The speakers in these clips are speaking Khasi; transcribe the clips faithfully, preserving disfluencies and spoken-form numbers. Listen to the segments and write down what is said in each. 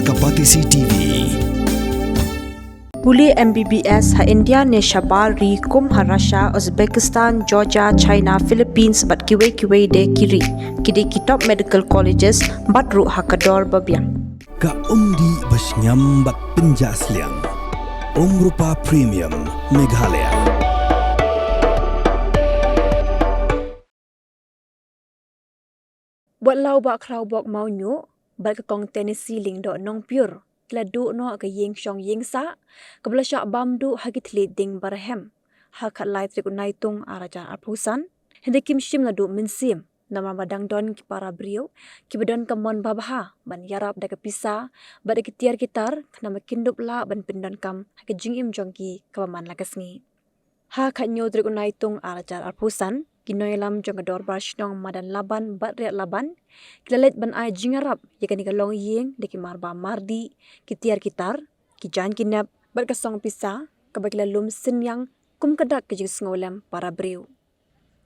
Kapatisi T V. Pule M B B S ha India ne shabar ri kum ha Russia, Uzbekistan, Georgia, China, Philippines bad kiwei kiwei de ki ri. Ki dei ki top medical colleges bad ruh ha ka dor ba biang. Ka umdih ba shngiam bad pynjah sliang. Umrupa Premium Meghalaya. Wat la u Bah Khraw Bok Mawñiuh bad ka Kong Tennessee Lyngdoh Nongpyiur ki la duh noh ka ïing shong ïing sah kaba la shah bam duh ha ki thylliej dieng ba rhem ha ka khatlai tarik u Naitung arhajar arphew san. Hynrei kim shym la duh mynsiem namar ba dang don ki para briew kiba don ka mon babha ban ïarap da ka pisa bad da ki tiar ki tar khnang ba kin dup lah ban pyndonkam ha ka jingim jong ki kaba man la ka sngi. Ha ka khathynñiew tarik u Naitung arhajar arphew san, ki nongïalam jong ka Dorbar Shnong Madan Laban bad Riat Laban ki la leit ban ai jingïarap ïa kane ka longïing da ki marbam mardih, ki tiar ki tar, ki jaiñ ki nep bad ka song pisa kaba ki la lum synñiang kum ka dak ka jingsngewlem para briew.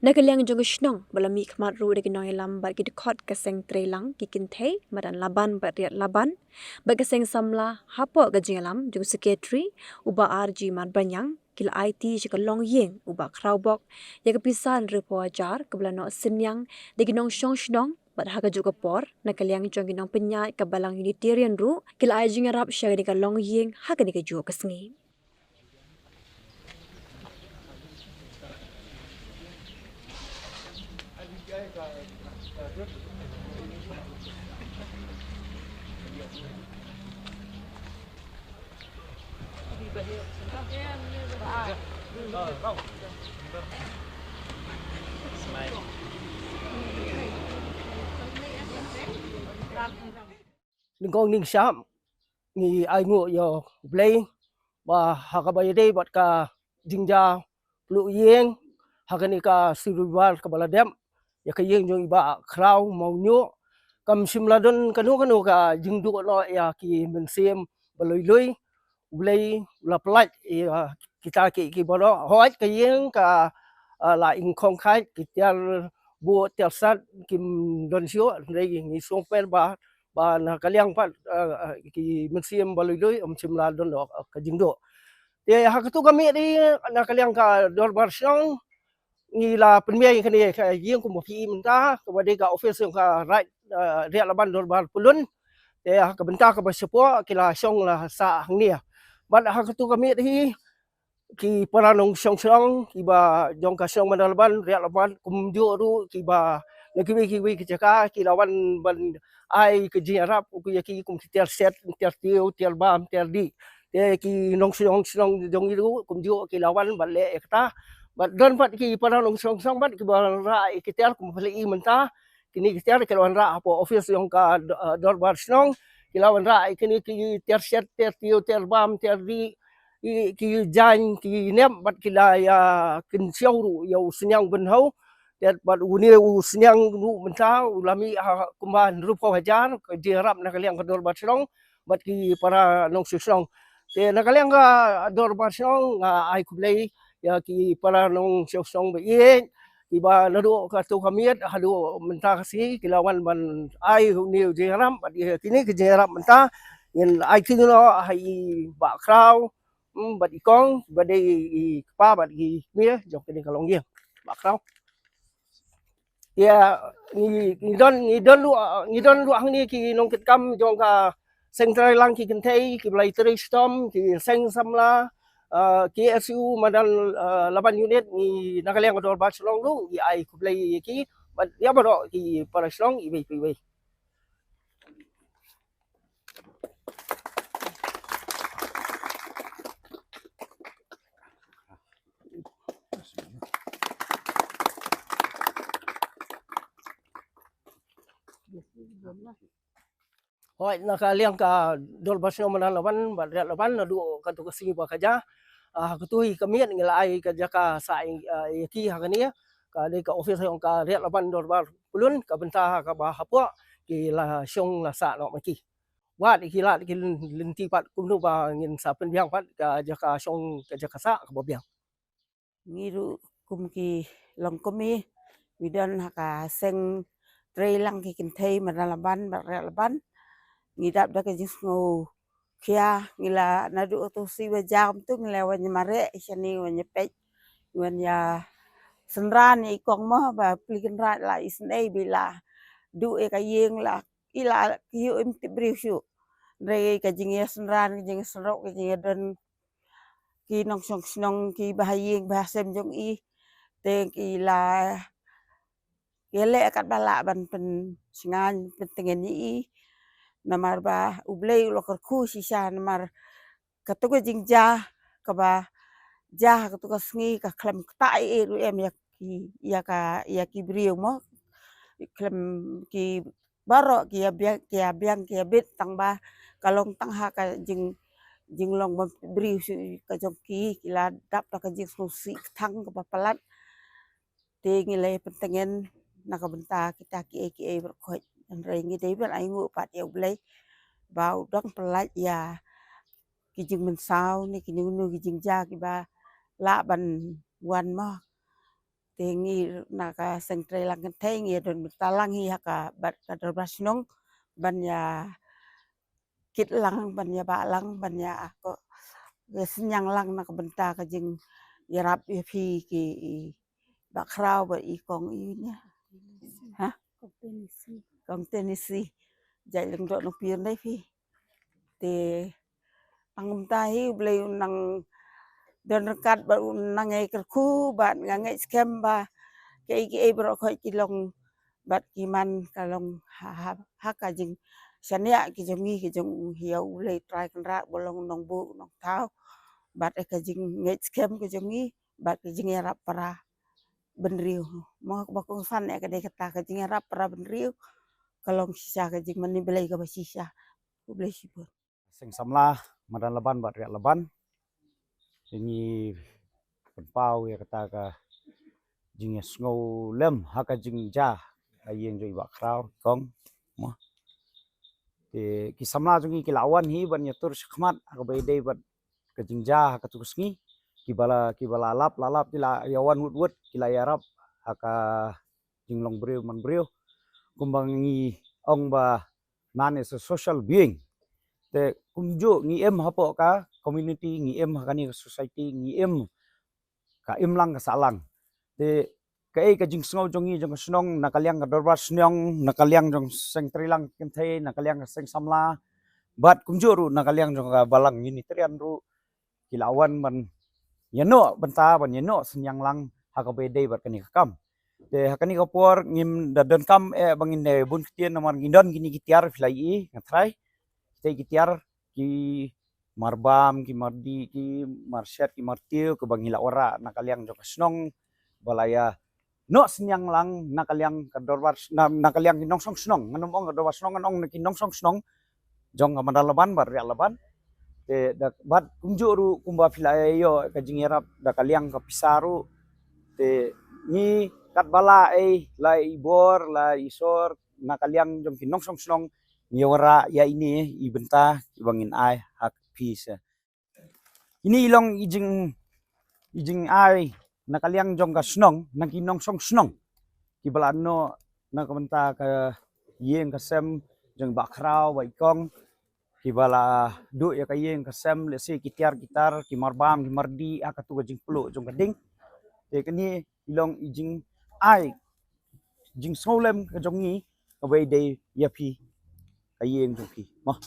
Na ka liang jong ka shnong ba la mihkhmat ruh da ki nongïalam bad ki dkhot ka seng treilang ki kynthei Madan Laban bad Riat Laban bad ka seng samla, hapoh ka jingïalam jong u Secretary u Bah R G Marbaniang, ki la aiti sha ka longïing u Bah Khraw Bok ïa ka pisa hynriewphew hajar kaba la noh synñiang da ki nongshong shnong bad ha kajuh ka por na ka liang jong ki nongpynïaid ka Balang Unitarian ruh ki la ai jingïarap sha kane ka longïing ha kane kajuh ka sngi. Nyngkong nyngshap ngi ainguh ïa U Blei ba ha kaba ïadei bad ka jingjia pluh ïing ha kane ka sngi Robibar kaba la dep, ïa ka ïing jong i Bah Khraw Mawñiuh kam shym la don kano kano ka jingduh noh ïa ki mynsiem ba lui lui. U Blei u la pynlait ïa kita ki, ki baroh. Hooid, ka ïing ka, ah, la ing khong khait, ki tiar buh tiar sat kim don shuh, hynrei ngi sngewthuh ba, ba na ka liang pat, ah, ah, ki mynsiem ba lui lui ym shym la don noh ka jingduh. Te ha katu ka miet hi, na ka liang ka Dorbar Shnong ngi la pynmih ïa kane ka ïing kumba phi i mynta, kaba dei ka office jong ka Raid, eh, Riat Laban Dorbar Pyllun. Te ha ka bynta kaba shapoh ki la shong la sah hangne. Bad ha katu ka miet hi ki para nongshong shnong kiba jong ka shnong Madan Laban, Riat Laban kumjuh ruh kiba na kiwei kiwei ki jaka ki la wan ban ai ka jingïarap ïa ki kum ki tiar shet, tiar tiew, tiar bam, tiar dih. Te ki nongshong shnong jong ngi ruh kumjuh ki la wan ban leh ïa kata. Bad don pat ki para nongshong shnong pat kiba rah ïa ki tiar kum phi i mynta. Kine ki tiar ki la wanrah hapoh office jong ka, eh, Dorbar Shnong. Ki la wanrah ïa kine ki tiar shet, tiar tiew, tiar bam, tiar dih, ki, ki jaiñ, ki nep bad ki la ïa kynshew ruh ïa u Sniang Bynhiew. Te bad une u Sniang ruh mynta u la mih ha kumba hynriewphew hajar ka jingïarap na ka liang ka Dorbar Shnong bad ki para nongshong shnong. Te na ka liang ka Dorbar Shnong nga ai khublei ïa ki para nongshong shnong ba ïeit kiba naduh katu ka miet haduh mynta ka sngi ki la wan ban ai une u jingïarap bad ïa kine ki jingïarap mynta ngin ai kynnoh ha i Bah Khraw, mm, bad i Kong ba dei i kpa bad i kmie jong kane ka longïing. Bah Khraw. Ïa, ngi, ngi don, ngi don ruh, ngi don ruh hangne ki nongkitkam jong ka seng treilang ki kynthei, kiba la ïatrei shitom, ki seng samla, eh, K S U Madan, eh, Laban Unit, ngi na ka liang ka Dorbar Shnong ruh ngi ai khublei ïa ki bad ïa baroh ki para shnong iwei pa iwei. Hooid, na ka liang ka Dorbar Shnong Madan Laban bad Riat Laban naduh katu ka sngi ba ka jia. Ah, katu hi ka miet ngi la ai ka jaka sah, ah, ïa ki ha kane ka dei ka office jong ka Riat Laban Dorbar Pyllun, ka bynta kaba hapoh ki la shong la sah noh ma ki. Wat ki lad ki lynti pat kumno ba ngin sa pynbiang pat ka jaka shong ka jaka sah kaba biang. Ngi ruh kum ki longkmie ngi don ha ka seng treilang ki kynthei Madan Laban bad Riat Laban. ngi dap da ka jingsngewkhia, ngi la naduh tu si wa jam tu ngi la wan ïa mareh shane, wan ïa peit, wan ïa synran ïa i kong mo ba pli kynrad la isynei ba i la duh ïa ka ïing, la i la ïoh im tip briew shuh. Hynrei ka jingïasynran, ka jingïasynrok, ka jingïadon ki nongshong shnong, ki bahaïing bahasem jong i, te ki la ïaleh katba lah ban pynsngew pyntngen ïa i. Namar ba U Blei u la kyrkhu shisha, namar katu ka jingjia kaba jia ha katu ka sngi ka khlem ktah ei ei ruh em ïa ki, ïa ka, ïa ki briew mo. Khlem ki baroh ki ïa biang, ki ïa biang, ki ïa bit, tang ba ka long tang ha ka jing, jinglong bym tip briew shuh ka jong ki, ki la dap da ka jingsngewsih kthang kaba palat. Te ngi la pyntngen na ka bynta kita kiei kiei baroh khoit. Hynrei ngi dei ban ainguh pat ïa U Blei ba u dang pyllait ïa ki jingmynsaw ne kino kino ki jingjia kiba lah ban wan mo. Te ngi na ka Seng Treilang Kynthei ngi don bynta lang hi ha ka bad ka dorbar shnong ban ïa kit lang, ban ïa bah lang, ban ïa ko, ïa synñiang lang na ka bynta ka jingïarap ïa phi ki, i Bah Khraw bad i kong i ne. Ha? Kong Tennessee. Kong Tennessee. Jait Lyngdoh Nongpyir ne phi. Te tang kumta hi U Blei u nang don ryngkat bad u nang ïa kyrkhu bad nga ngeit skhem ba kiei kiei baroh khoit ki long bad ki man ka long ha, ha, ha ka jingshaniah ki jong ngi ki jong u, ïa U Blei Trai Kynrad ba long u nongbuh u nongthaw bad ka jingngeit skhem ki jong ngi bad ka jingïarap para bynriew. Mo ba kongsan ïa ka dei kata ka jingïarap para bynriew ka long shisha ka jingmane Blei kaba shisha. U Blei shibun. Seng samla, madan Laban bad riat Laban. Te ngi pynpaw ïa kata ka jingïasngew lem ha ka jingjia ka ïing jong i Bah Khraw kong. Mo. Te ki samla jong ngi ki la wan hi ban ïatur shakhmat ha kaba ïadei bad ka jingjia ha katu ka sngi. Kiba la, kiba la lap, la lap ki la ïa wan wut wut, ki la ïarap ha ka jinglong briew man briew. Kumba ngi ong ba man is a social being. Te kumjuh ngi im hapoh ka community, ngi im ha kane ka society, ngi im, ka im lang ka sah lang. Te kaei ka jingsngew jong ngi jong ka shnong, na ka liang ka dorbar shnong, na ka liang jong Seng Treilang Kynthei, na ka liang ka seng samla, bad kumjuh ruh na ka liang jong ka balang Unitarian ruh, ki la wan ban ïa noh bynta, ban ïa noh synñiang lang ha kaba ïadei bad kane ka kam. Te ha kane ka por ngim da donkam eh ba ngin da bun ktien namar ngi don kine ki tiar phi la ïohi, nga trai. Te ki tiar ki marbam, ki mardih, ki marshet, ki martiew, kiba ngi la wanrah na ka liang jong ka shnong ba la ïa noh synñiang lang na ka liang ka dorbar, na, na ka liang ki nongshong shnong, ngan ym ong ka dorbar shnong, ngan ong na ki nongshong shnong jong ka madan Laban bad riat Laban. Te da bad kumjuh ruh kumba phi la ïoh ka jingïarap da ka liang ka pisa ruh. Te ngi katba la ei, la i bor, la i sor na ka liang jong ki nongshong shnong, ngi wanrah ïa ine i bynta kiba ngin ai ha phi sha. Ini i long i jing, i jingai na ka liang jong ka shnong, na ki nongshong shnong kiba la noh na ka bynta ka ïing ka sem jong i Bah Khraw bad i kong, kiba la duh ïa ka ïing ka sem, lehse ki tiar ki tar, ki marbam, ki mardih ha katu ka jingpluh jong ka ding. Te kane i long i jingai, jingsngewlem ka jong ngi kaba ïadei ïa phi, ka ïing jong phi. Mo.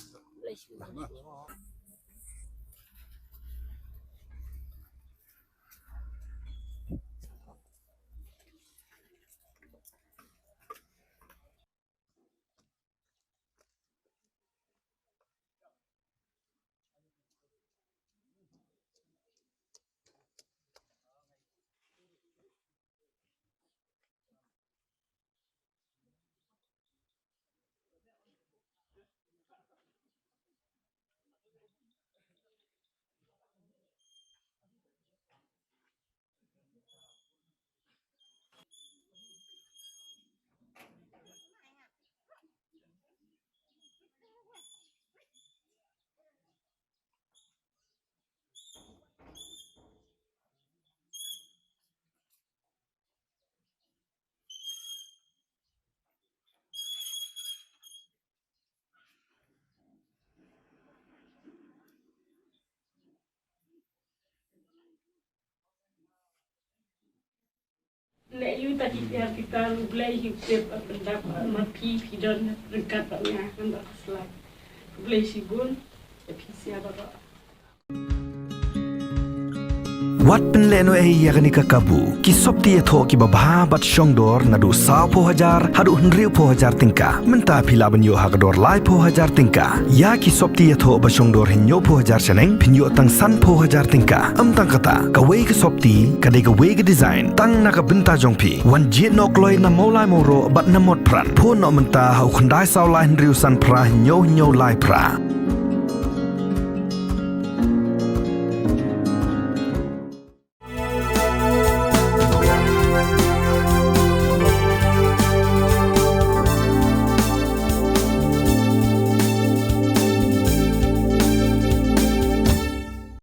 Ka dei ïa kita, U Blei hi u tip bad pyndap, ma phi phi don ryngkat bad nga, ngan da khuslai. U Blei shibun ïa phi sia baroh. Wat pynlehnohei ïa kane ka kabu. Ki sopti ïathoh kiba bha bad shongdor naduh sawphew hajar haduh hynriewphew hajar tyngka. Mynta phi lah ban ïoh ha ka dor laiphew hajar tyngka. Ïa ki sopti ïathoh ba shongdor hynñiewphew hajar shaneng phin ïoh tang sanphew hajar tyngka. Ym tang kata, kawei ka sopti ka dei kawei ka design tang na ka bynta jong phi. Wan jied noh kloi na Mawlai Mawroh bad na Motphran. Phone noh mynta ha u khyndai saw lai hynriew san phra hynñiew hynñiew lai phra.